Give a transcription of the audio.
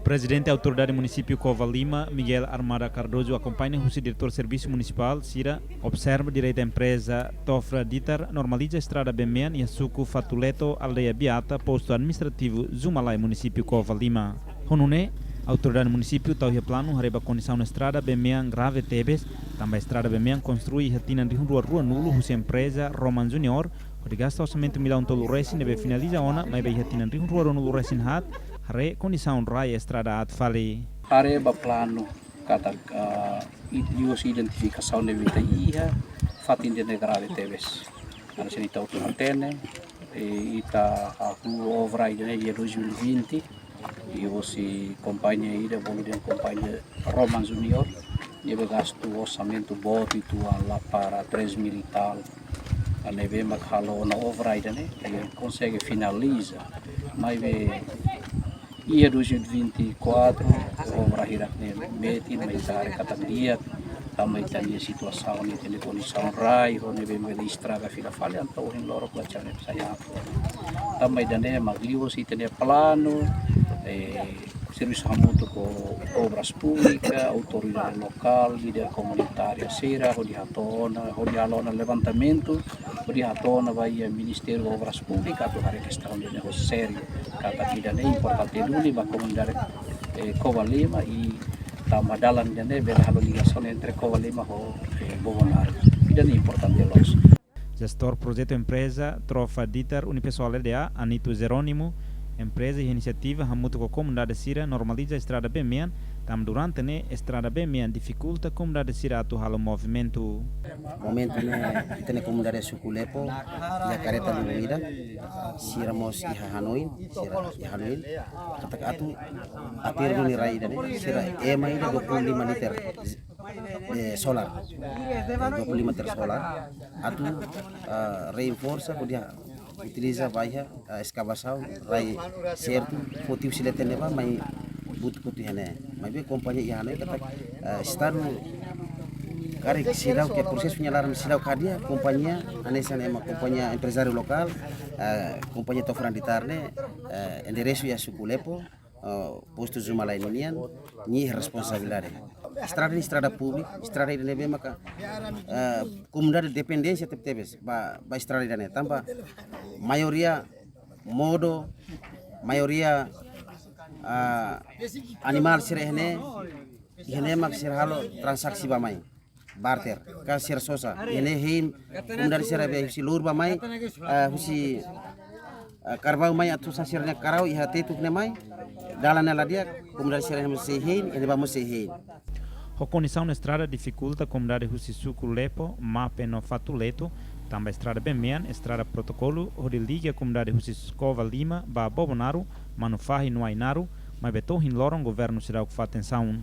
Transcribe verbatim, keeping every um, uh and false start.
Prezidente Autoridade Munisípiu Covalima, Miguel Armada Cardoso, akompaña husi Diretór Servisu Munisipál sira, observa direta empreza Tofra Ditar normaliza estrada been-mean iha suku Fatuleto, aldeia Biata, postu administrativu Zumalai, Munisípiu Covalima. Ho nune'e, autoridade munisípiu tau iha planu haree ba kondisaun estrada been-mean grave tebes, tanba estrada been-mean konstrui iha tinan rihun rua ruanulu husi empreza Roman Junior, hodi gasta orsamentu millaun tolu resin ne'ebé finaliza ona, maibé iha tinan rihun rua ruanulu resin haat, haree kondisaun rai estrada aat fali. Haree ba planu katak, ah, i-, liuhusi identifikasaun ne'ebé ita iha, fatin ida-ne'e grave tebes. Hanesan ita hotu hatene, eh, ita hahú obra ida-ne'e iha dois mil e vinte, liuhusi kompañia ida bolu dehan kompañia Roman Junior, ne'ebé gastu orsamentu boot uitoan, lá para três mil e tal. Ne'ebé mak halo ona obra ida-ne'e, i konsege finaliza. Maibé iha dois mil e vinte e quatro, obra hirak-ne'e metin, maibé ita haree katak di'ak, tanba ita-nia situasaun, ita-nia kondisaun rai, ho ne'ebé bele estraga fila fali, entaun ohin loron kuaca ne'e sai aat. Tanba ida-ne'e mak liuhusi ita-nia planu, eh, servisu hamutuk ho Obras Públikas, autoridade lokál, líder komunitáriu sira, hodi hato'o ona, hodi halo ona levantamentu, hodi hato'o ona ba iha Ministériu Obras Públikas, atu haree kestaun ida-ne'e ho sériu. Katak ida-ne'e importante duni ba komunidade, eh, Covalima i tanba dalan ida-ne'e bele halo ligasaun entre Covalima ho, eh, Bobonaro. Ida-ne'e importante loos. Jestór projetu empreza Tofra Ditar Unipessoal L D A, Anito Jerónimo, empreza iha inisiativa hamutuk ho komunidade sira normaliza estrada been-mean, tanba durante ne'e estrada been-mean difikulta komunidade sira atu halo movimentu. Momentu ne'e, ita-nia komunidade suku Lepo, iha kareta lubun ida, sira mós iha hanoin, sira iha hanoin, katak atu atergu nia rai ida-ne'e, sira ema ida dua puluh lima liter, eh, solar, eh, dua puluh lima liter solar, atu, ah, reinforsa, hodi utiliza ba iha, ah, eskavasaun, rai sertu, foti husi leten ne'ebá, mai butuku tiha ne'e. Maibé kompañia iha ne'e katak, ah, Estadu karik seidauk, ke prosesu nia laran seidauk hadi'a, kompañia, hanesan ema kompañia emprezáriu lokál, ah, kompañia Tofra Ditar ne'e, ah, enderesu iha suku Lepo, ah, postu Zumalai ninian, nia responsabilidade. Estrada ne'e estrada públiku, estrada ida ne'ebé maka, ah, komunidade dependénsia tebetebes ba, ba estrada ida-ne'e. Tanba maioria modo, maioria, ah, animál sira iha ne'e, iha ne'e mak sira halo transaksi bá-mai, barter, ka sira sosa. Iha ne'e hein, komunidade sira be husi Lurba mai, ah, husi, ah, Carvão mai atu sosa sira-nia karau iha Tetuk ne'e mai, dalan ne'e la di'ak, komunidade sira mós sei hein, iha ne'ebá mós sei hein. Ho kondisaun estrada difikulta komunidade husi suku Lepo, Mape no Fatuleto, tanba estrada been-mean, estrada protokolu, hodi liga komunidade husi Covalima ba Bobonaro, Manufahi no Ainaro, maibé to'o ohin loron governu seidauk fó atensaun.